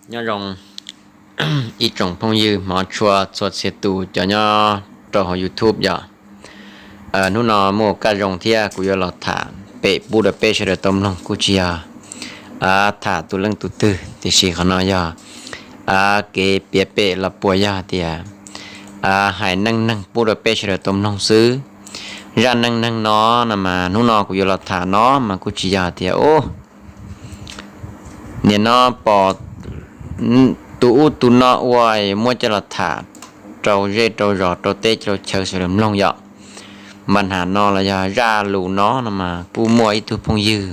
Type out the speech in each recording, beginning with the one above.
Nyob zoo ib tsoom phooj ywg hmov tshua txhua txhia tus cov nyob rau hauv YouTube yom. Hnub no muaj kaj zoo thiab kuv yuav los tham pem pub rau peb sawv daws tau mloog, kuj tsis yog tham tus leej tus twg, tiam sis qhov no yog kev piav pem los puas yog tias hais neej neeg pub rau peb sawv daws tau mloog xwb. Zaj neej neeg no no mas hnub no kuv yuav los tham no mas kuj tsis yog tias ub, nim no pom tus ub tus no ua, muab coj los tham rau zej rau zos rau teb rau chaw sawv daws mloog yom. Mas hnub no los yog zaj lus no no mas kuj muaj ib tug phooj ywg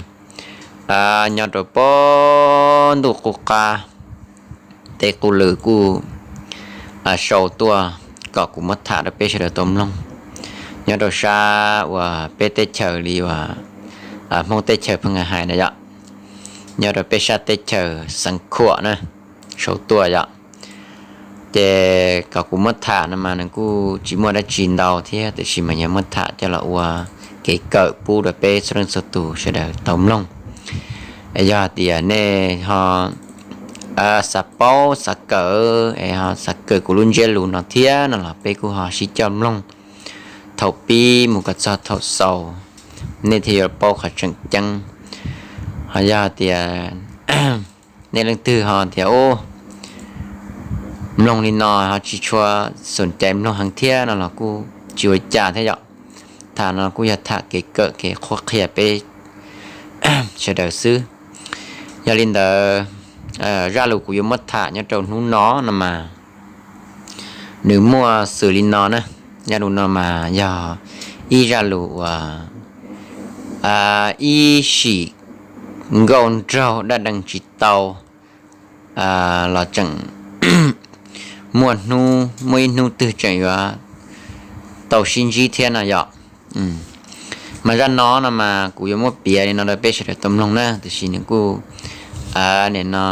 nyob rau pem ntuj qub qab teb qub lw kuj sau tuaj kom kuv muab tham rau peb sawv daws tau mloog. Nyob rau sab uas peb teb chaws li uas Hmoob teb chaws pheej hais na yom, nyob rau peb sab teb chaws Xeev Khuam na, sau tuaj yom. Ces kom kuv muab tham no mas nws kuj tsis muaj dab tsi ntau thiab, tiam sis mas yog muab tham coj los ua kev kawm pub rau peb txhua leej txhua tus sawv daws tau mloog. Yog tias nej ho xav paub xav kawm es ho xav kawm kuv lub ntsiab lus no thiab no los peb kuj ho sib coj mloog thaum pib mus kom txog thaum xaus, nej thiaj yuav paub qhov tseem ceeb. Ho yog tias nej leej twg ho tias ub, mloog li no ho tsis tshua xom cai mloog heev thiab no los kuj tsis ua cas thiab yom. Tham no kuj yog tham kev kawm kev qhuab qhia peb sawv daws xwb. Yog li ntawd, zaj lus kuv yuav muab tham nyob rau hnub no no mas nws muaj xws li no na. Zaj lus no mas yog ib zaj lus uas ib sim nkauj nraug daj deev tsis tau los tseem muaj hnub, muaj ib hnub twg tseem yuav tau sib ntsib thiab no yom. Mas zaj no no mas kuv yuav muab piav li no rau peb sawv daws tau mloog na, tiam sis nws kuj nim no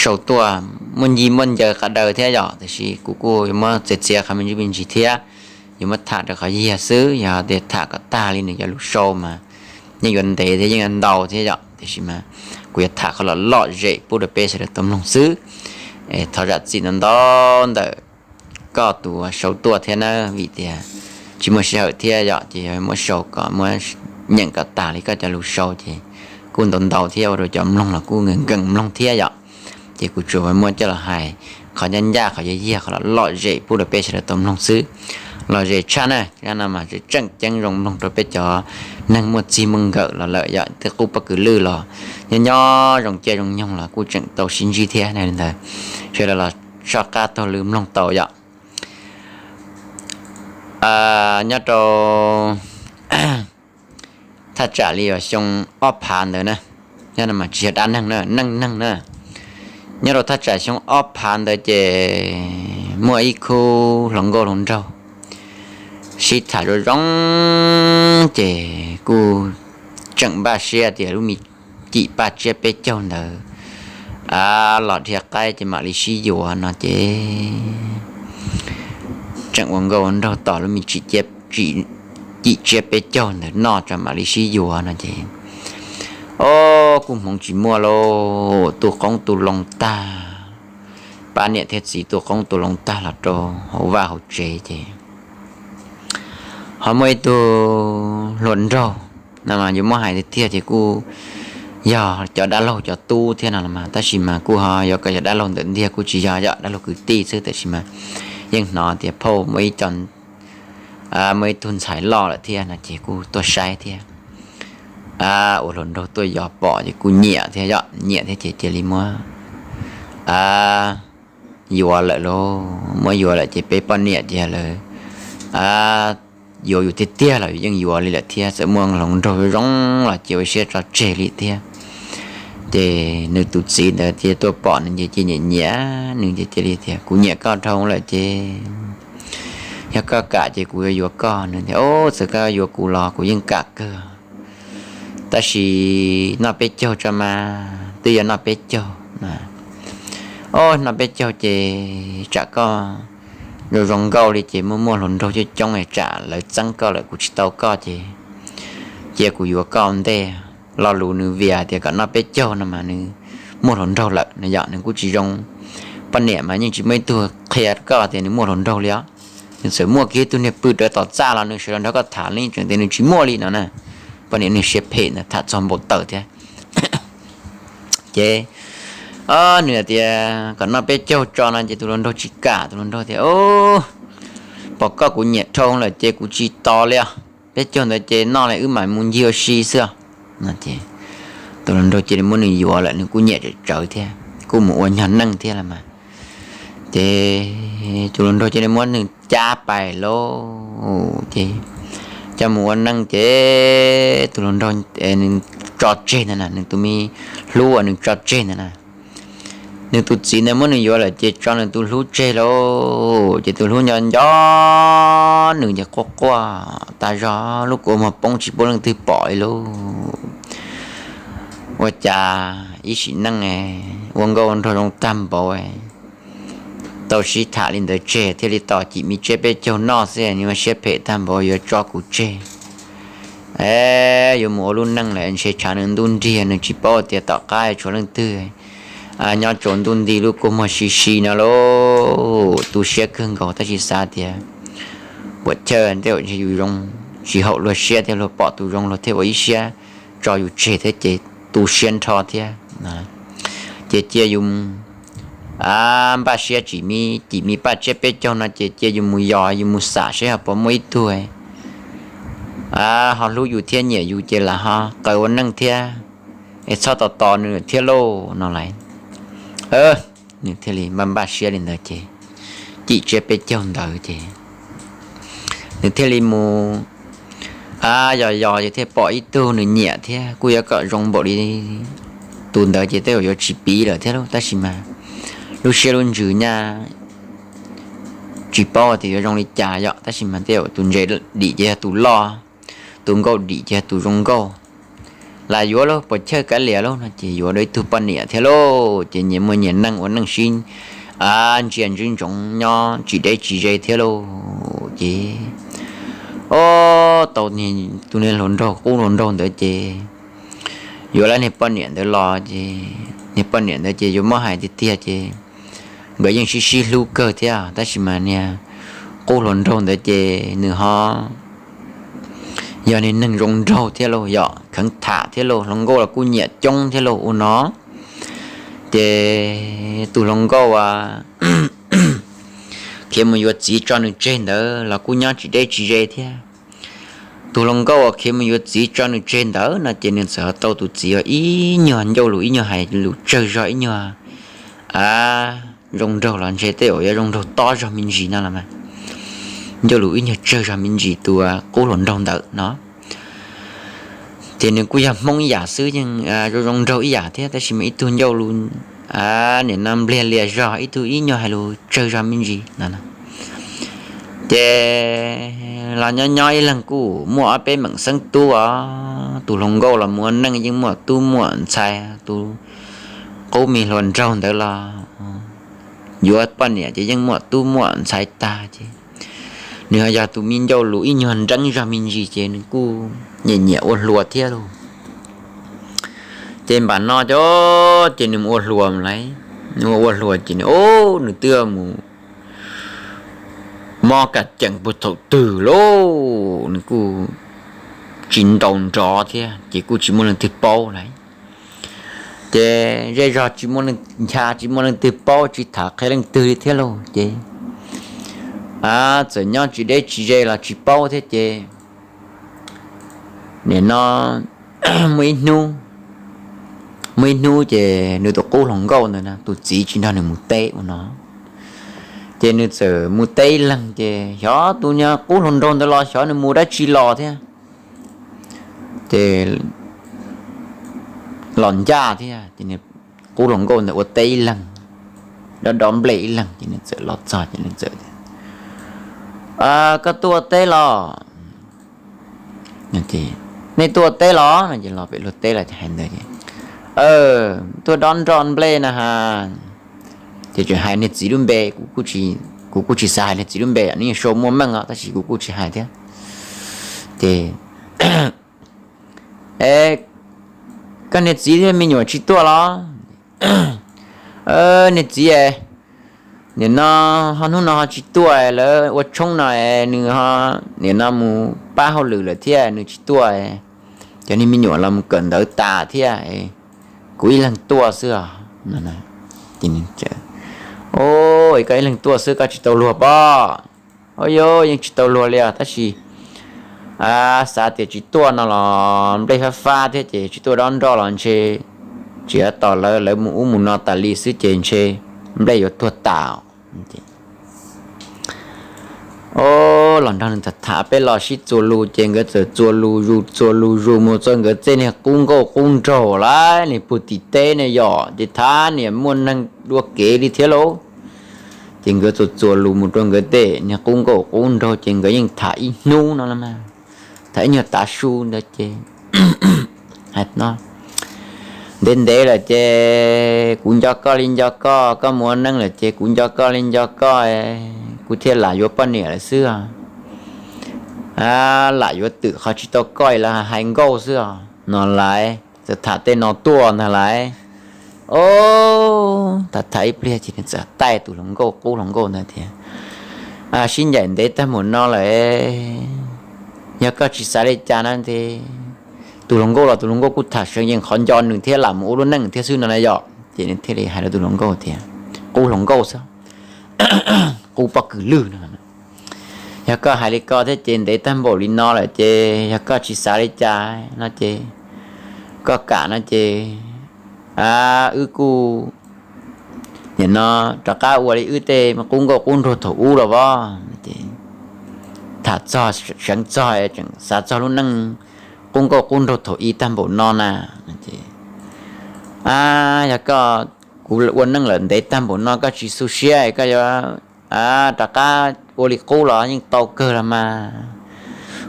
sau tuaj muaj nci muaj ncaws qas daws thiab yom, tiam sis kuv kuj yuav muab txiav txiav qhov me ntsis me ntsis thiab, yuav muab tham rau qhov yog xwb. Yog tias tham kom tag li nws cov lus sau mas yeej yuav ntev thiab yeej yuav ntau thiab yom, tiam sis mas kuv yuav tham qhov lom lom zem pub rau peb sawv daws tau mloog xwb. Thov zam txim ntau ntau ntawm koj tus sau tuaj thiab na, vim tias tsis muaj sij hawm thiab yom, ces yog muab sau kom muab nyeem kom tag li koj cov lus sau ces kuj ntau ntau thiab ua rau cov mloog los kuj nkees nkees mloog thiab yom. Ces kuv tsuas muab coj los hais qhov ncaj ncaj qhov yog yog qhov lom lom zem pub rau peb sawv daws tau mloog xwb. Lom zem tshaj na, zaj no mas tseem ceeb zoo mloog rau peb cov neeg muaj txij muaj nkawm los lawm yom, twb qub pob kws lwj los nyob nyob zoo caij zoo nyoog los kuj tseem tau sib ntsib thiab na. Li ntawd sawv daws los soj qab taug lw mloog tau yom. Nyob rau thaj tsam li uas xyoo ob phav ntawd na, nyob no mas tsis yog dab neeg na, neej neeg na. Nyob rau thaj tsam xyoo ob phav ntawd ces muaj ib khub hluas nkauj hluas nraug sib tham zoo zoo, ces kuj tseem npaj siab tias lub me cim paj tsiab peb caug ntawd los dhia qaib ces mam li sib yuav no ces tseem ua nkauj ua nraug tos lub me cim tsiab peb caug ntawd noj tso mam li sib yuav no ces, o, kuj hmoov tsis muaj lauj, tu qoob tu loo tag, pab niam thiab txiv tu qoob tu loo tag los rau hauv vaj hauv tsev ces ho muaj ib tug hluas nraug no mas yuav muab hais tiag tiag ces kuj yog cov dab laug cov tub thiab no los mas, tab sis mas kuj ho yuav kom yog dab laug ntawm ntiag kuj tsis yog, yog dab laug kwv tij xwb, tab sis mas yeej hnov tias phauj muaj ib co, muaj ib tug ntxhais loj lawm thiab no ces kuj tuaj saib thiab. Ua hluas nraug tuaj yos pom ces kuj nyiam thiab, yog nyiam thiab ces cia li muab yuav lawm lauj. Muab yuav lawm ces peb poj niam ces lawv yuav yus tiag tiag los yus yeej yuav li lawm thiab, txawm muaj hluas nraug zoo los cia ua siab tso tseg li thiab. Ces nws tus txiv ntawd ces tuaj pom nws ces cia nyiam nyiam, nws ces cia li tias kuv nyiam koj dhau lawm ces yog koj kam ces kuv yuav yuav koj. Nws tias o, txawm koj yuav kuv los kuv yeej kam kawg, tab sis noj peb caug tso mas, twb yuav noj peb caug. O, noj peb caug ces tsam koj zoo zoo nkauj li ces muaj muaj hluas nraug coob coob es tsam lawv txeeb koj lawm kuv tsis tau koj ces cia kuv yuav koj ua ntej. Lo lus nws vias tias kom noj peb caug no mas nws muaj hluas nraug lawm no yom, nws kuj tsis zoo. Poj niam mas yeej tsis muaj ib tug qhia koj tias nws muaj hluas nraug li os. Nws txawm muaj kiag ib tug niag pw rawv tom txaj los nws sawv los nrog koj tham li tseem tias nws tsis muaj li no na. Poj niam nws siab phem ntag, tham txog npau taws thiab. Ces nws hais tias kom noj peb caug tso no ces tus hluas nraug tsis kam, tus hluas nraug tias, Pom koj kuv nyiam dhau lawm ces kuv tsis tos li os, peb caug ntawd ces noj li wb mam mus ncig ua si xwb os. Tus hluas nraug cia li muab nws yuav lawm, nws kuj nyiam tsawv tsawv thiab kuj mus ua nyog neej thiab los mas. Ces tus hluas nraug cia li muab nws cab pais lauj, ces coj mus ua neej ces tus hluas nraug nws tso tseg ntag na, nws tus me hlub uas nws tso tseg ntag na. Nws tus txiv ntawd muab nws yuav lawm ces tso nws tus hlub tseg lauj, ces tus hlub nco nco nws ces quaj quaj tas zog, lub kua muag poob tsis pub leej twg pom li lauj. Ua cas ib sim neej ua nkauj ua nraug zoo tag npaum, tau sib tham li ntawd tseg thiaj li tos cim me tsiab peb caug noj xwb, nws ua siab phem tag npaum yuav tso kuv tseg. Yuav mus ua lub neej lawm ntshe tshav nws ntuj nrig, nws tsis paub tias tom qab tshuav leej twg nyob tsaus ntuj nti lub kua muag si si no lauj. Tu siab kawg nkaus tab sis xav tias puam chawj tej zaum ntshe yus zoo, tsis haum luag siab thiab, luag pom tus zoo luag thiaj ua ib siab tso yus tseg thiab ces tu siab nrho thiab. Ces cia yus npaj siab tsim me, cim me paj tsiab peb caug no ces cia yus mus yos yus mus xam seb ho puas muaj ib tug ho hlub yus thiab nyiam yus ces lam ho qaws ua neej thiab, es txhob tos tos nws thiab lauj no lauj. Nws thiaj li npaj npaj siab li ntawd ces cim tsiab peb caug ntawd ces nws thiaj li mus yos yos ces thiaj pom ib tug nws nyiam thiab kuj yuav kom zoo npaum li tus ntawd ces tej zaum yuav tsis piv lawm thiab lauj, tab sis mas lub siab lub ntsws nyaj tsis paub tias yuav zoo li cas yom, tab sis mas tej zaum tus ntses dim ces yog tus loj, tus nkauj dim ces yog tus zoo nkauj. Lam yuav lauj, puas chawj kav liam lauj no ces yuav dua ib tug poj niam thiab lauj, ces nyias muaj nyias neej ua neej sib ntsia ntsib ntsoov nyob tsis deb tsis ze thiab lauj. Ces o, tau tus niag hluas nraug qub hluas nraug ntawd ces yuav lawv niag poj niam ntawd los ces niag poj niam ntawd ces yuav muab hais tiag tiag ces nkawd yeej sib sib hlub kawg thiab tab sis mas niag qub hluas nraug ntawd ces nws ho yog niag neeg zoo nraug thiab lauj, yog kheev tham thiab lauj, hluas nkauj los kuj nyiam coob thiab lauj ua no. Ces tus hluas nkauj uas khiav mus yuav txiv tso nws tseg ntawd los kuj nyob tsis deb tsis ze thiab. Tus hluas nkauj uas khiav mus yuav txiv tso nws tseg ntawd no ces nws txawm tau tus txiv uas ib nyuag ncauj lus ib nyuag hais lus tsawg zog ib nyuag zoo nraug los ntshe tej zaum yuav zoo nraug tob zog me ntsis no los mas. Ncauj lus ib nyuag tsawg zog me ntsis tus qub hluas nraug ntawd no. Ces nws kuj yog Hmoob ib yam xwb, yeej zoo zoo nraug ib yam thiab tab sis mas ib tug ncauj lus nim no npliag lias zog, ib tug ib nyuag hais lus tsawg zog me ntsis no. Ces los nyob nyob ib leeg kuj muaj ob peb meem xeeb tub os, tus hluas nkauj los mus ua neej yeej muaj tub muaj ntxhais, tus qub me hluas nraug ntawd los yuav poj niam ces yeej muaj tub muaj ntxhais tag ces nws ho yog tus me ncauj lus ib nyuag nreeb zog me ntsis ces nws kuj nyiam nyiam ua hluas thiab lauj. Ces npam no ces, ces nws mus ua hluas lauj, nws ua ua hluas ces nws, nws twb mus mob kas ceem puag thaum twg lauj, nws kuj tsis ntaus nrov thiab ces kuj tsis muaj leej twg paub lauj. Ces zej zog tsis muaj leej ncha tsis muaj leej twg paub tsis tham qhia leej twg li thiab lauj ces txawm nyob tsis deb tsis ze los tsis paub thiab ces nim no muaj ib hnub, muaj ib hnub ces nws tus qub hluas nkauj ntawd tus txiv tsis nrog nws mus teb ua no. Ces nws txawm mus teb ib leeg ces xyov tus niag qub hluas nraug ntawd los xyov nws mus dab tsi los thiab. Ces los ncaj thiab ces nws qub hluas nkauj ntawd ua teb ib leeg, dob dob nplej ib leeg ces nws txawm los txog ces nws txawm, koj tuaj teb los? Nej tuaj teb los no ces los pem luag teb los ces hais ntawd ces, tuaj dob nroj nplej na ha. Ces tseem hais niag txiv lub npe, kuv kuj tsis xav hais niag txiv lub npe, nws yeej sau muaj meej os tab sis kuv kuj tsis hais thiab. Ces, e, koj niag txiv thiab me nyuam tsis tuaj los? Niag txiv, nim no ho hnub no ho tsis tuaj, lawv ua tshoob no, nws ho nim no mus pab hauj lwm lawm thiab nws tsis tuaj. Cov niag me nyuam los mus kawm ntawv tas thiab, kuv ib leeg tuaj xwb os. Koj ib leeg tuaj xwb koj tsis tau luag pob? Ua yuav yeej tsis tau luag li os, tab sis xav tias tsis tuaj no los nplej fab fab thiab ces tsis tuaj dob nroj los ntshe tsis tos lawv, lawv mus ub mus no tas li xwb ces ntshe nplej yuav tuag tas. Ob, los nrog nws tham tham peb los sib txuas lus ces nkawd txawm txuas lus zus txuas lus zus mus txog nkawd tej niag qub nkauj qub nraug lawm, niag pug tim teb ne yom, ces tham niam muaj neeg dua kev li thiab lauj. Ces nkawd txuas txuas lus mus rau nkawd tej niag qub nkauj qub nraug ces nkawd yeej tham ib hnub no los mas, tham ib nyuag tav su ntawd ces ntev ntev lawm ces kuv nco koj li nco koj, koj mus ua neej lawm ces kuv nco koj li nco koj, kuv thiaj lam yuav poj niam lawm xwb. Lam yuav twm qhov tsis tau koj lawv hais nkauj xwb os no lawv txawm tham tej no tuaj ntag lawv. Ob, tham tham ib pliag ces nws txawm taij tus hluas nkauj qub hluas nkauj ntawd tias, sib ncaim ntev tag mus no lawm, yog koj tsis xav li cas na ntag. Tus hluas nkauj los tus hluas nkauj kuj tham seev yeej qhov nco nws thiab lam mus ua lub neej thiab xwb no na yom. Ces nws thiaj li hais rau tus hluas nkauj tias, qub hluas nkauj xwb, qub pob kws lwj no, yog koj hais li ko thiab ces ntev tag npaum li no lawm ces yog koj tsis xav li cas no ces, koj kam no ces wb kuj nim no rov qab ua li wb tej qub nkauj qub nraug thaum ub los as. Tham txog seev txog tseem xav txog lub neej qub nkauj qub nraug thaum ub tag npaum no na. Yog koj, kuv ua neej lawm ntev tag npaum no koj tsis xu siab koj yuav rov qab ua li qub los yeej tau kawg los mas.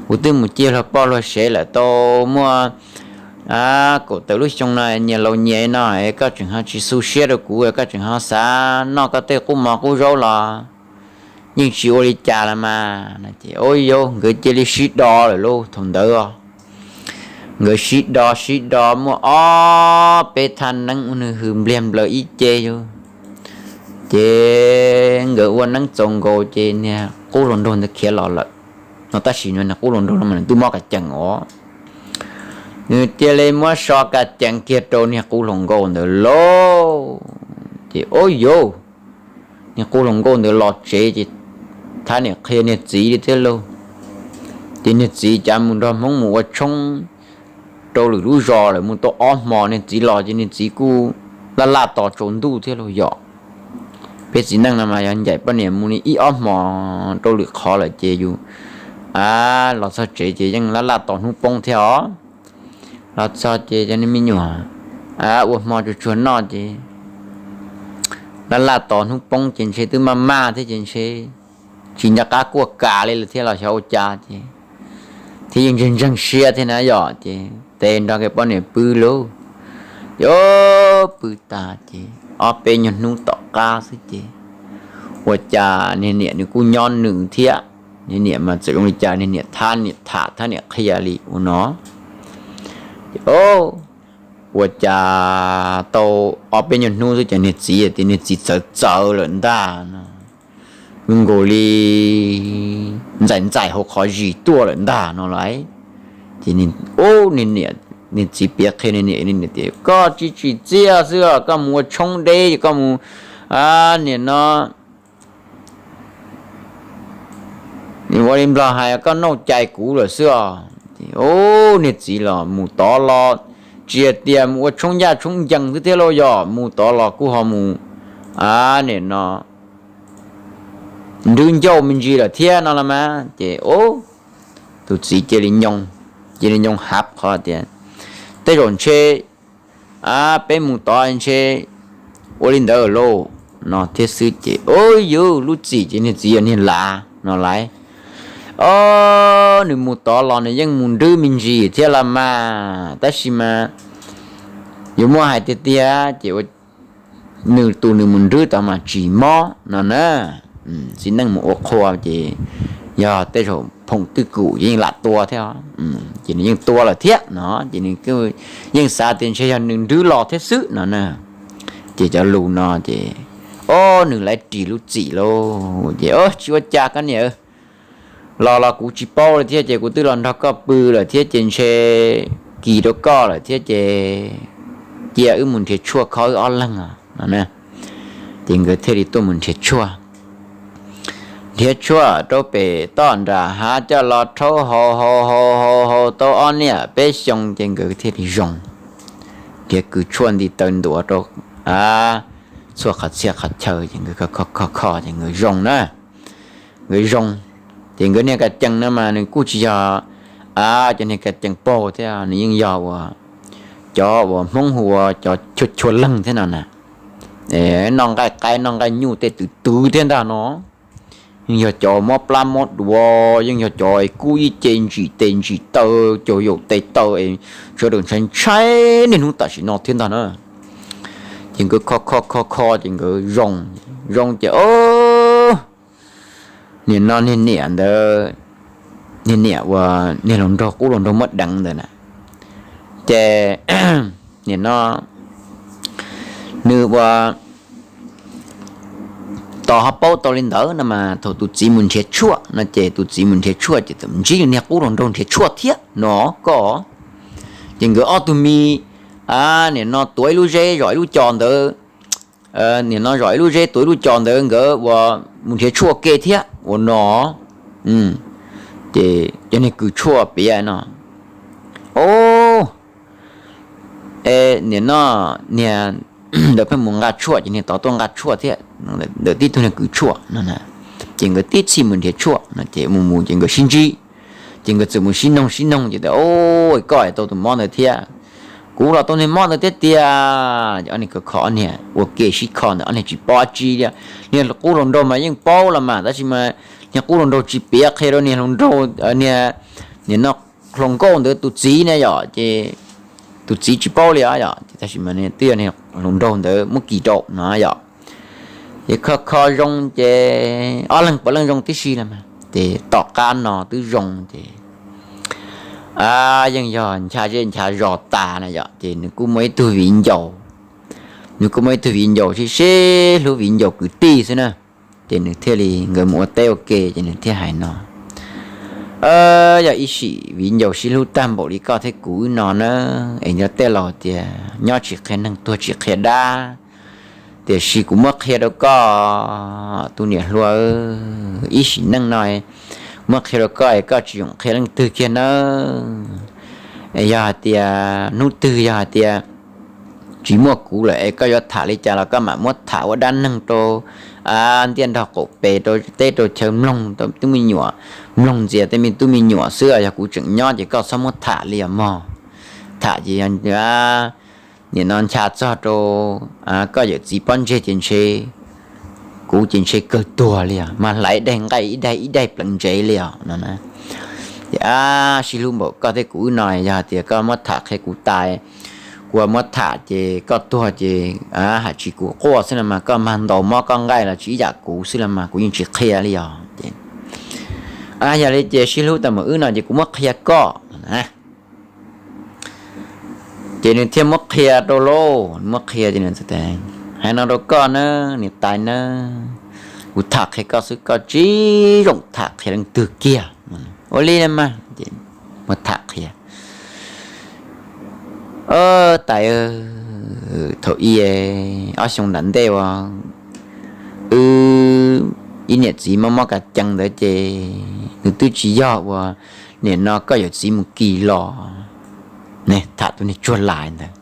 Kuv twb mus ciaj luag poj luag sev lawm tau muaj kaum tawm lub xyoo no nyias laus nyias no, koj tseem ho tsis xu siab rau kuv, koj tseem ho xav noj koj tej qub mov qub zaub los yeej tsis ua li cas los mas. Ces ua yuav nkawd cia li sib do lawm lauj thaum ntawd. Nkawd sib do sib do muaj ob peb thaj neeb ua nws hws npliag nplaws ib ce yus. Ces nkawd ua neeb txaus nkaus ces niag qub hluas nraug ntawd khiav los lawm no, tab sis niag qub hluas nraug no mas nws twb mob kas cees os. Nws cia li muab so kas cees kiag rau niag qub hluas nkauj ntawd lauj. Ces ua yuav niag qub hluas nkauj ntawd los tsev ces thab niam qhia niag txiv li thiab lauj. Ces niag txiv cav mus nrog hmoob mus ua tshoob rau lwm lub zos lawm mus tau ob hmos niag txiv los ces niag txiv kuj laj laj tos tsaus ntuj thiab lauj yom. Peb txiv neej no mas yog ncaim poj niam mus li ib ob hmos rau lwm qhov lawm ces yus los txog tsev ces yeej laj laj tos hnub poob thiab os. Los txog ces cov niag me nyuam ua hmo tsuag tsuag noj ces laj laj tos hnub poob ces ntshe twb maj maj thiab ces ntshe tsis nco qab kuaj kas li lawm thiab los xyov ua cas ces thiab yeej ntseeg ntseeg siab thiab na yom, ces tes nrog kiag poj niam pw lauj. Ces pw tas ces ob peb nyuag hnub tom qab xwb ces ua cas niag niam nws kuj nyob nws thiab. Niag niam mas txawm zoo li cas niag niam thab niam tham thab niam qhia li ua no. Ces ua cas tau ob peb nyuag hnub xwb ces niag txiv tias niag txiv txawv txawv lawm ntag no, zoo nkaus li ntxaim ntxaim hauv qhov zis tuaj lawm ntag no lauj. Ces niag txiv piav qhia niag niam, niag niam tias koj tsis tsim txiaj xwb os, koj mus ua tshoob deb es koj mus, niam no ua li nplog hais koj noj cai kuv lawm xwb os. Niag txiv los mus tod los tsis hais tias mus ua tshoob ncaj tshoob ncees xwb thiab lauj, yog mus tod los kuj ho mus, niam no nrwb ncauj me ntsis lawm thiab no los mas. Ces tus txiv cia li nyoo, cia li nyoo hav qhov tias tej zaum ntshe peb mus tod ntshe ua li ntawd lauj no thiab xwb. Ces ua yuav lub txim ces niag txiv yog niag lav no lauj. Ob, nws mus tod los nws yeej mus nrwb me ntsis thiab los mas, tab sis mas yuav muaj hais tiag tiag ces ua nws tus nws mus nrwb tod mas tsis mob no na. Txiv neej mus ua qhua ces yog tej zaum phoom twj kum ces yeej lam tua thiab, ces nws yeej tua lawm thiab no ces nws yeej xav tias ntshe yog nws nrwb los thiab xwb no na. Ces cov lus no ces, o, nws laiv ris lub txim lauj. Ces, o, tsis ua cas koj niam, los los kuv tsis paub li thiab ces kuv twb los nrog koj pw lawm thiab ces ntshe kis rau koj lawm thiab ces cia wb mus nrhiav tshuaj kho wb ob leeg no. Ces nkawd thiaj li tuaj mus nrhiav tshuaj. Nrhiav tshuaj rau pem toj nram hav coj los rhaub haus haus haus haus haus tau ob niam peb xyoo ces nkawd thiaj li zoo. Nrhiav kws tshuaj nti taw ntuav rau txhua qhov txhia qhov chaw ces nkawd kho kho kho ces nkawd zoo na. Nkawd zoo, ces nkawd niag kas cees no mas nws kuj tsis yog, a, cov niag kas cees paug thiab, nws yeej yog uas cov uas Hmoob hu ua cov chua chua leeg thiab no na. Noj nqaij qaib noj nqaij nyuj tej twv twv thiab ntag no. Yeej yog cov mob plab mob duav, yeej yog cov kub ib ce ntsim tes ntsim taw, cov yaum tes taw, sawv daws ntshai ntshai niaj hnub tam sim no thiab ntag na. Ces nkawd kho kho kho kho ces nkawd zoo, zoo ces, o, nim no niag niam ntawd, niag niam uas niag hluas nraug qub hluas nraug muab deev ntawd na, ces nim no nws ua tos ho paub tau li ntawd no mas thaum tus txiv mus nrhiav tshuaj no ces tus txiv mus nrhiav tshuaj ces txawm ntsib niag qub hluas nraug nrhiav tshuaj thiab no koj. Ces nkawd ob tug me, a, nim no tuav ib lub zeb zom ib lub co ntawd, nim no zom ib lub zeb tuav ib lub co ntawd nkawd ua mus nrhiav tshuaj ke thiab ua no. Ces cov niag kws tshuaj piav no, o, nim no niag ntawd pheej mus nqa tshuaj ces niag tod tuaj nqa tshuaj thiab, ntawm tib tug niag kws tshuaj no. Ces nkawd tib txhij mus nrhiav tshuaj no ces mus mus ces nkawd sib ntsib, ces nkawd txawm mus sib noog sib noog ces tias, o, koj tau tus mob ntawd thiab, kuv los tau niag mob ntawd thiab tiag. Ces ob niag kawg kho ob niag ua ke sib kho ntawd ob niag tsis paub dab tsi li. Niag qub hluas nraug mas yeej paub los mas tab sis mas niag qub hluas nraug tsis piav qhia rau niag hluas nraug, niag, nim no hluas nkauj ntawd tus txiv ne yom, ces tus txiv tsis paub li os yom, tab sis mas twb yog niag hluas nraug ntawd muab kis rau no yom. Ces kho kho zoo ces ob leeg puav leej zoo tib si los mas ces tom qab no twb zoo ces, a, yeej yog ncha zej ncha zos tas na yom, ces nws kuj muaj ib tug viv ncaus, nws kuj muaj ib tug viv ncaus sib sib hlub viv ncaus kwv tij xwb na. Ces nws thiaj li nkawd mus ua teb ua ke ces nws thiaj hais no, yog ib sim viv ncaus sib hlub tag npaum li koj thiab kuv wb no na, es nco tej laus tias nyob tsis qhia neeg tuag tsis qhia dab, tiam sis kuv muab qhia rau koj tus niam hluas, ib sim neej no muab qhia rau koj es koj tsis yoom qhia leej twg kiag nawb. Es yog hais tias hnub twg yog hais tias tsis muaj kuv lawm es koj yuav tham li cas los koj mam muab tham ua dab neeg rau ntiaj nrog qaum pes rau teb rau chaw mloog, tub me nyuam mloog ntxias tej me tub me nyuam xwb, yog kuv tseem nyob ces koj txhob muab tham li os mog. Tham ces nim no ncha txog rau koj yawm txiv pob ntseg ces ntshe kuv ces ntshe kawg tuag li os, mas hlais ib daig nqaij ib daig ib daig pleev ntsev li os no. Ces ab sib hlub npaum koj thiab kuv wb no, yog hais tias koj muab tham qhia kuv tas, kuv muab tham ces koj tuag ces hais tsis kuv quaj xwb los mas koj mag ntaus mob koj nqaij los tsis ib yam kuv xwb los mas kuv yeej tsis qhia li os. Ces yog li ces sib hlub tau mus wb no ces kuv muab qhia koj. Ces nws thiaj muab qhia rau lauj, muab qhia ces nws hais no rau koj na, niam tais na, kuv tham qhia koj xwb koj tsis zoo tham qhia leej twg kiag. Ua li mas, muab tham qhia. Tais, thaum i ob xyoo nram ntej uas wb ib niam txiv mob mob kas cees ntawd ces nws twb tsis yog uas nim no koj yawm txiv mus kis los ne, tham tus niag tsuag lais ntawd.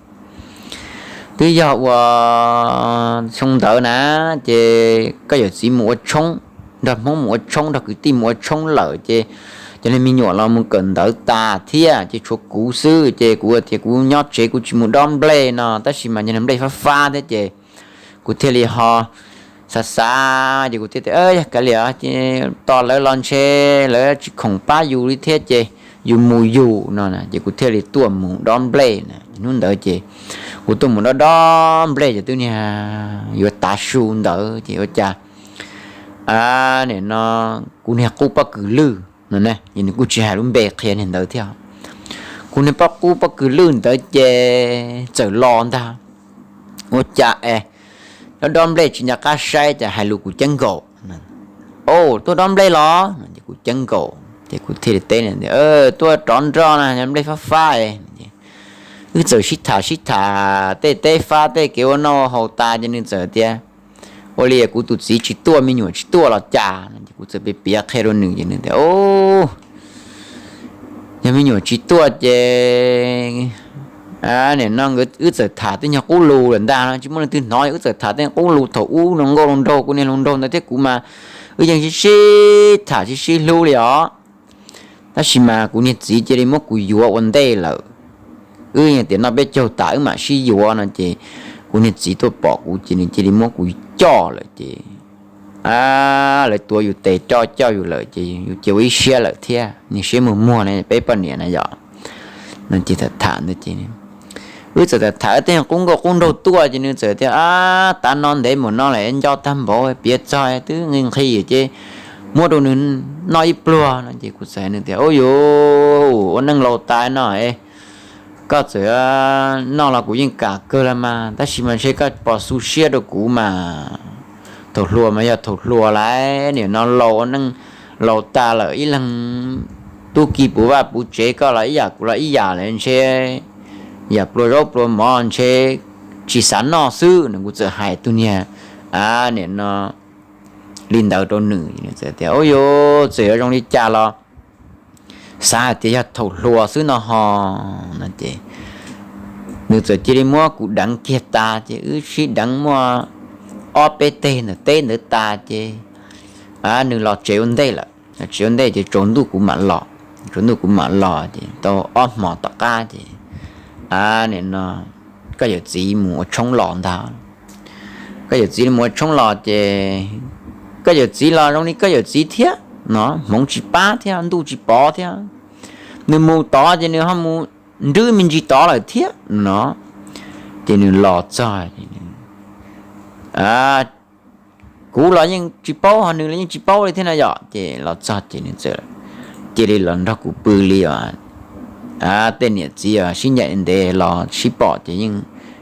Twb yog ua xyoo ntawd na, ces koj yawm txiv mus ua tshoob, nrog Hmoob mus ua tshoob, nrog kwv tij mus ua tshoob lawm ces cov niag me nyuam los mus kawm ntawv tas thiab ces tshuav kuv xwb ces kuv tias kuv nyob tsev kuv tsis mus dob nplej no, tab sis mas cov niag nplej fab fab thiab ces kuv thiaj li ho xav xav ces kuv thiaj tias yog kav liam ces tos lawv los ntshe lawv tsis khoom pab yus li thiab ces yus mus yus no ces kuv thiaj li tuaj mus dob nplej na. Hnub ntawd ces kuv tuaj mus dob dob nplej ces twb niag yuav tav su ntawd ces ua cas nim no kuv niag qub pob kws lwj no ne, nws kuj tsis hais lub npe qhia niag ntawd thiab. Kuv niag pob qub pob kws lwj ntawd ces txawm los ntag. Ua cas es dob dob nplej tsis nco qab saib ces hais lus kuv ceeb nkaus. O, tuaj dob nplej los? Kuv ceeb nkaus ces kuv thiaj li teb, tuaj rov nroj na, nplej fab fab. Wb txawm sib tham sib tham tej teb fab tej kev ua noj haus tas ces nws txawm tias, ua li kuv tus txiv tsis tuaj, me nyuam tsis tuaj los cas? Kuv txawm piav piav qhia rau nws ces nws tias, yog me nyuam tsis tuaj ces nim no wb txawm tham tej nyuag qub lus lawm ntag no, tsis muaj leej twg hnov, wb txawm tham tej qub lus thaum ub hluas nkauj hluas nraug, kuv niag hluas nraug ntawd thiab kuv mas wb yeej sib sib tham sib sib hlub li os. Tab sis mas kuv niag txiv cia li muab kuv yuav ua ntej lawm. Wb yeej tias noj peb caug tas wb mam sib yuav no ces kuv niag txiv tuaj pom kuv ces nws cia li muab kuv coj lawm ces lawv tuav yus tes roj coj yus lawm ces yus cia ua ib siab lawm thiab, niag siab muag muag na peb poj niam na yom. Ces tham tham ntawd ces wb txawm tham tham tej qub nkauj qub nraug tuaj ces nws txawm tias, tav no ntev mus no lawm, nco tag npaum, piav txog twb nqhis nqhis ces muab rau nws noj ib pluag no ces kuv txawm hais nws tias, ub yuv, ua neej laus tas no koj txawm noj los kuv yeej kam kawg los mas, tab sis mas ntshe koj pos xu siab rau kuv mas. Thaum hluas mas yog thaum hluas lawm, nim no laus ua neej laus tas lawm, ib leeg tub ki puv vaj puv tsev, koj los ib yam kuv los ib yam lawm, ntshe yam pluas zaub pluas mov ntshe tsis xav noj xwb no. Kuv txawm hais tus niag nim no li ntawd rau nws, nws txawm tias, ub yuv, txawm yuav zoo li cas los xav hais tias yog thaum hluas xwb no ho no ces nws txawm cia li muab kuv deev kiag tas ces wb sib deev muaj ob peb teg ntawm teb ntawd tas ces nws los tsev ua ntej lawm. Tsev ua ntej ces tsaus ntuj kuv mam los, tsaus ntuj kuv mam los ces tau ob hmos tom qab ces nim no koj yawm txiv mus ua tshoob los ntag. Koj yawm txiv mus ua tshoob los ces koj yawm txiv los zoo li koj yawm txiv thiab no, hmoov tsis pab thiab ntuj tsis pov thiab. Nws mus tod ces nws ho mus nrwb me ntsis tod lawm thiab no. Ces nws los txog, kuv los yeej tsis paub ho nws los yeej tsis paub li thiab no yom. Ces los txog ces nws txawm cia li los nrog kuv pw li os. Tej niam txiv sib ncaim ntev los sib pom ces yeej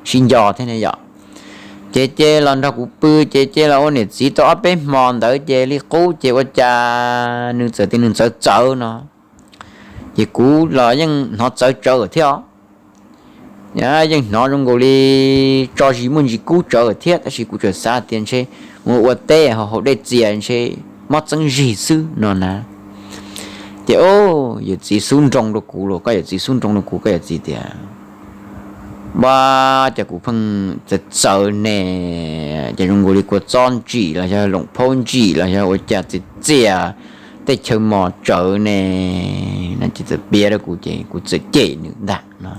sib nco thiab ne yom. Ces ces los nrog kuv pw ces ces los ua niam txiv tau ob peb hmo ntawd ces li qub ces ua cas nws txawm tias nws txawv txawv no. Ces kuv los yeej hnov txawv tsawv thiab os. Yeej hnov zoo nkaus li tso zis muaj ntsis kub tsawv thiab, tab sis kuv txawm xav tias ntshe mus ua teb haus dej txias ntshe mob txeeb zig xwb no na. Ces o, yawm txiv xub nroo rau kuv los, koj yawm txiv xub nroo rau kuv, koj yawm txiv tias, ua cas kuv pheej txawv txawv ne, ces zoo nkaus li kua txob ntsim los yog loom phaub ntsim los yog ua cas txias txias tej chaw mos tsawv ne. Ces txawm piav rau kuv ces kuv txawm cem nws ntag no.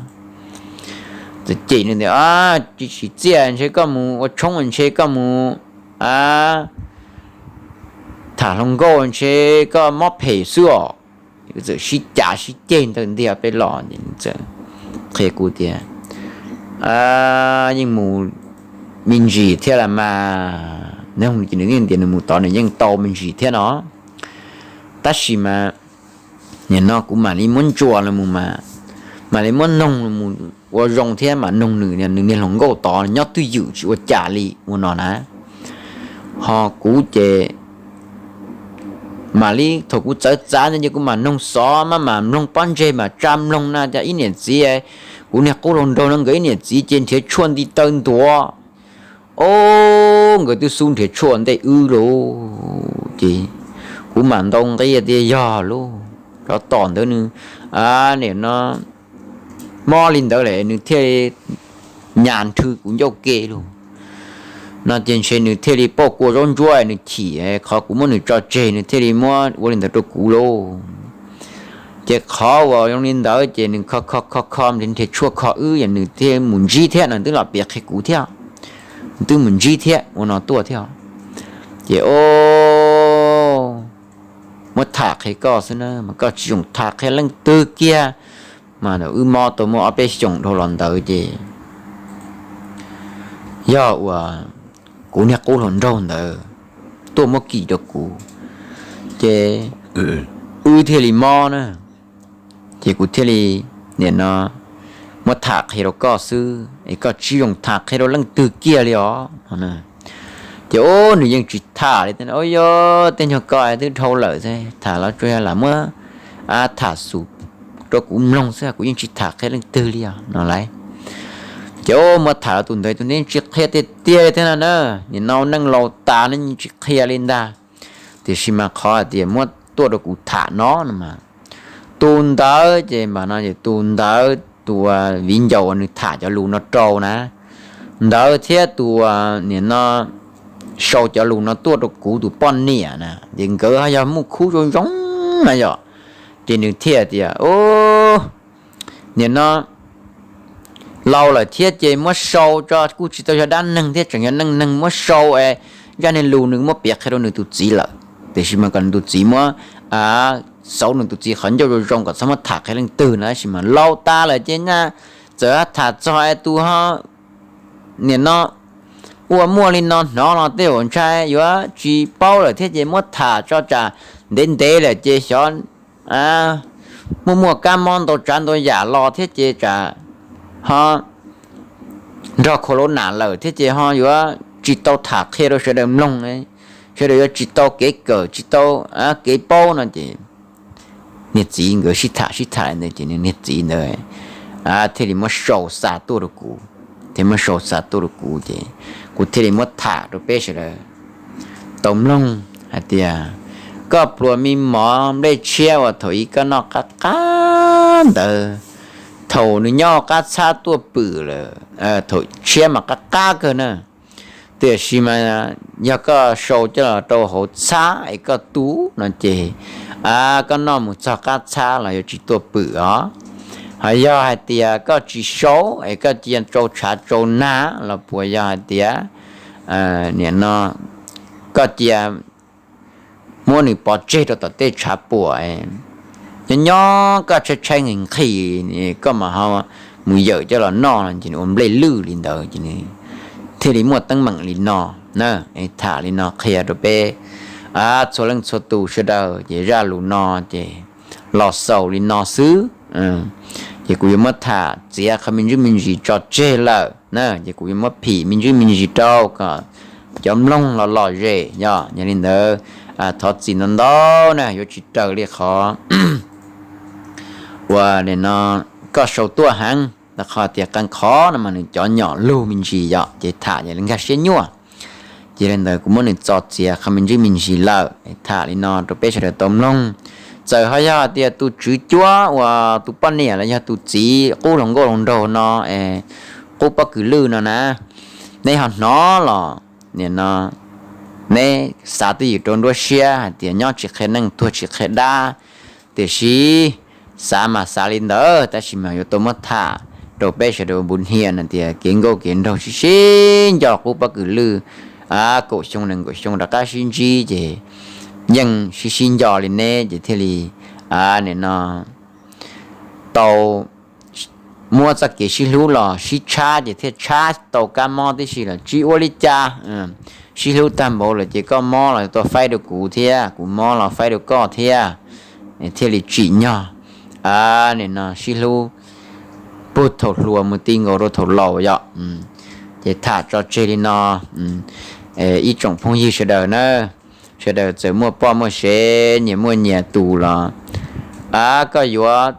Txawm cem nws tias, tsis txias ntshe koj mus ua tshoob, ntshe koj mus tham hluas nkauj, ntshe koj mob phem xwb os. Txawm sib cav sib ceg ntawd ntiag peb los ces nws txawm qhia kuv tias, yeej mus me ntsis thiab las mas, nws yeej tias nws mus tod nws yeej tau me ntsis thiab no. Tab sis mas nim no kuv mam li muab ntsuas los mus mas, mam li muab noog los mus ua zoo thiab mam noog nws, nws niag hluas nkauj tod nyob twj ywm tsis ua cas li ua no na. Ho kuv ces mam li thaum kuv txawv txav ntawd ces kuv mam noog xov mas, mam mloog pob ntseg mas tsa mloog na, cas ib niam txiv, kuv niag qub hluas nraug no nkawd ib niam txiv ces nrhiav tshuaj nti taw ntuav. O, nkawd twb xub nrhiav tshuaj ntej wb lauj. Ces kuv mam ntau nqi tias yog lauj, tsov tom ntawd nws, nim no mob li ntawd lawm nws thiaj li nyas nrhw kuv ncauj ke lauj. No ces ntshe nws thiaj li pauj kua zaub ntsuab nws chim, qhov kuv muab nws tso tseg nws thiaj li muab ua li ntawd rau kuv lauj. Ces qhov uas zoo li ntawd ces nws kho kho kho kho nrhiav tshuaj kho wb, nws thiaj mus ntsib thiab no, nws twb los piav qhia kuv thiab. Nws twb mus ntsib thiab ua no tuaj thiab. Ces o, muab tham qhia koj xwb na, mas koj tsis zoo tham qhia leej twg kiag. Mas wb mob tau muaj ob peb xyoos dhau los ntawd ces yog uas kuv niag qub hluas nraug ntawd tuaj muab kis rau kuv, ces wb thiaj li mob na. Ces kuv thiaj li nim no muab tham qhia rau koj xwb es koj tsis zoo tham qhia rau leej twg kiag li os no. Ces ub, nws yeej tsis tham li, yog tej nyuag ko twb dhau lawm, tham los tsuas yog lam muab tham xus rau kuv mloog xwb, kuv yeej tsis tham qhia leej twg li os no lauj. Ces ub, muab tham los tus ntawd tus neb tsis qhia tiag tiag li thiab no na, nim no neej laus tas ne yeej tsis qhia li ntag. Tiam sis mas qhov hais tias muab tuaj rau kuv tham no no mas, tus ntawd ces mam no ces tus ntawd tus viv ncaus uas nws tham cov lus no rau na, ntawd thiab tus nim no sau cov lus no tuaj rau kuv tus poj niam na, ces nkawd ho yog muaj khub zoo zoo na yom. Ces nws thiaj tias, nim no laus lawm thiab ces muab sau tso kuj tsis tau yog dab neeg thiab, tseem yog neej neeg, muab sau es zaj niag lus nws muab piav qhia rau nws tus txiv lawm, tiam sis mas kom nws tus txiv muab xauv nws tus txiv qhov ncauj zoo zoo kom txhob muab tham qhia leej twg no, tab sis mas laus tas lawm ces nyaj txawm tham txog es tus ho nim no ua muaj li no hnov los tej uas ntshai yuav tsis paub lawm thiab ces muab tham tso tsam ntev ntev lawm ces xyov muaj muaj kab mob ntau tsav ntau yam los thiab ces tsam ho nrog khaus laus nam lawm thiab ces ho yuav tsis tau tham qhia rau sawv daws mloog, sawv daws yuav tsis tau kev kawm tsis tau kev paub no ces niag txiv nkawd sib tham sib tham li ntawd ces nws niag txiv ntawd thiaj li muab sau xa tuaj rau kuv, thiaj muab sau xa tuaj rau kuv ces kuv thiaj li muab tham rau peb sawv daws tau mloog hais tias koj pluas me mov nplej tshiab uas thaum ub koj noj qab qab ntawd, thaum nws nyob qab txhab tuaj pwm lawm, thaum tshiab mas qab qab kawg na, tiam sis mas yog koj sau coj los rau hauv txhab es koj tu no ces koj noj mus txog qab txhab los yuav tsis tuaj pwm os. Ho yog hais tias koj tsis sau es koj cia tsau tshav tsau nag los puas yog hais tias nim no koj cia muab nws pov tseg rau tom tej tshav puam, nyob nyob koj tshaib tshaib nqhis nqhis koj mam ho mus yawm coj los noj no ces nws ua nplej lwj li ntawd ces thiaj li muaj teeb meem li no na. Tham li no qhia rau peb txhua leej txhua tus sawv daws ces zaj lus no ces los xaus li no xwb. Ces kuv yuav muab tham txiav qhov me ntsis me ntsis tso tseg lawm na, ces kuv yuav muab phim me ntsis me ntsis rau kom cov mloog los lom zem yom. Yog li ntawd thov txim ntau ntau na, yuav tsis raws li qhov uas nim no koj sau tuaj heev, rau qhov tias qee qhov no mas nws cov nyom lug me ntsis yom, ces tham nkag siab nyuaj. Ces li ntawd kuv muab nws txo txiav qhov me ntsis me ntsis lawm, tham li no rau peb sawv daws tau mloog. Txawm ho yog hais tias tus tswv cuab uas tus poj niam los yog tus txiv qub hluas nkauj hluas nraug no, qub pob kws lwj no na, neb ho hnov los nim no neb xav twj ywm rau nruab siab hais tias nyob tsis qhia neej tuag tsis qhia dab, tiam sis xav mas xav li ntawd tab sis mas yuav tau muab tham rau peb sawv daws npu hnia no tias kev nkauj kev nraug sib sib nco qub pob kws lwj kaum xyoo nees nkaum xyoo rov qab sib ntsib ces yeej sib sib nco li ne ces thiaj li nim no tau muab txoj kev sib hlub los sib tshab ces thiaj tshab tau kab mob tib si los tsis ua li cas. Sib hlub tag npaum lawm ces koj mob los tuaj faib rau kuv thiab, kuv mob los faib rau koj thiab, thiaj li tsim nyog nim no sib hlub puag thaum hluas mus ti nkaus rau thaum laus yom. Ces tham tso tseg li no, ib tsoom phooj ywg sawv daws na, sawv daws txawm muaj poj muaj sev nyias muaj nyias tus los, koj yuav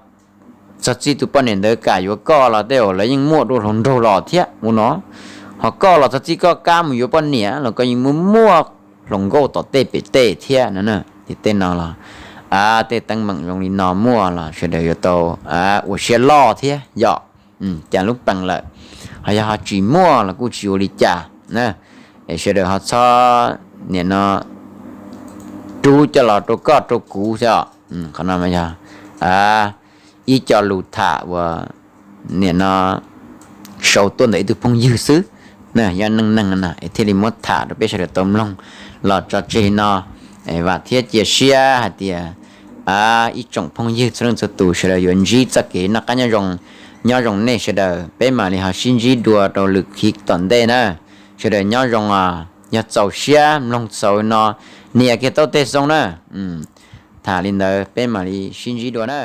txog txij tus poj niam ntawd kam yuav koj los tej zaum lawv yeej muaj dua hluas nraug los thiab ua no. Ho koj los txog txij koj kam mus yuav poj niam los koj yeej muaj muaj hluas nkauj tom tej pem tej thiab no. Ces tej no los tej teeb meem zoo li no muaj los sawv daws yuav tau ua siab loj thiab yom. Cas lub pees lawm, ho yog ho tsis muaj los kuj tsis ua li cas, es sawv daws ho txhob nim no rub coj los rau koj rau kuv xwb. Qhov no yog ib co lus tham uas nim no sau tuaj ntawm ib tug phooj ywg xwb, yog neej neeg no es thiaj li muab tham rau peb sawv daws tau mloog los tso tseg li no. Vam thiab cia siab hais tias ib tsoom phooj ywg txhua leej txhua tus sawv daws yuav ntsib txoj kev noj qab nyob zoo, nyob zoo nej sawv daws, peb mam li ho sib ntsib dua rau lwm khib tom ntej na. Sawv daws nyob zoo os, yog txaus siab mloog txaus no, nias kiag taub teg xoo na. Tham li ntawd peb mam li sib ntsib dua na.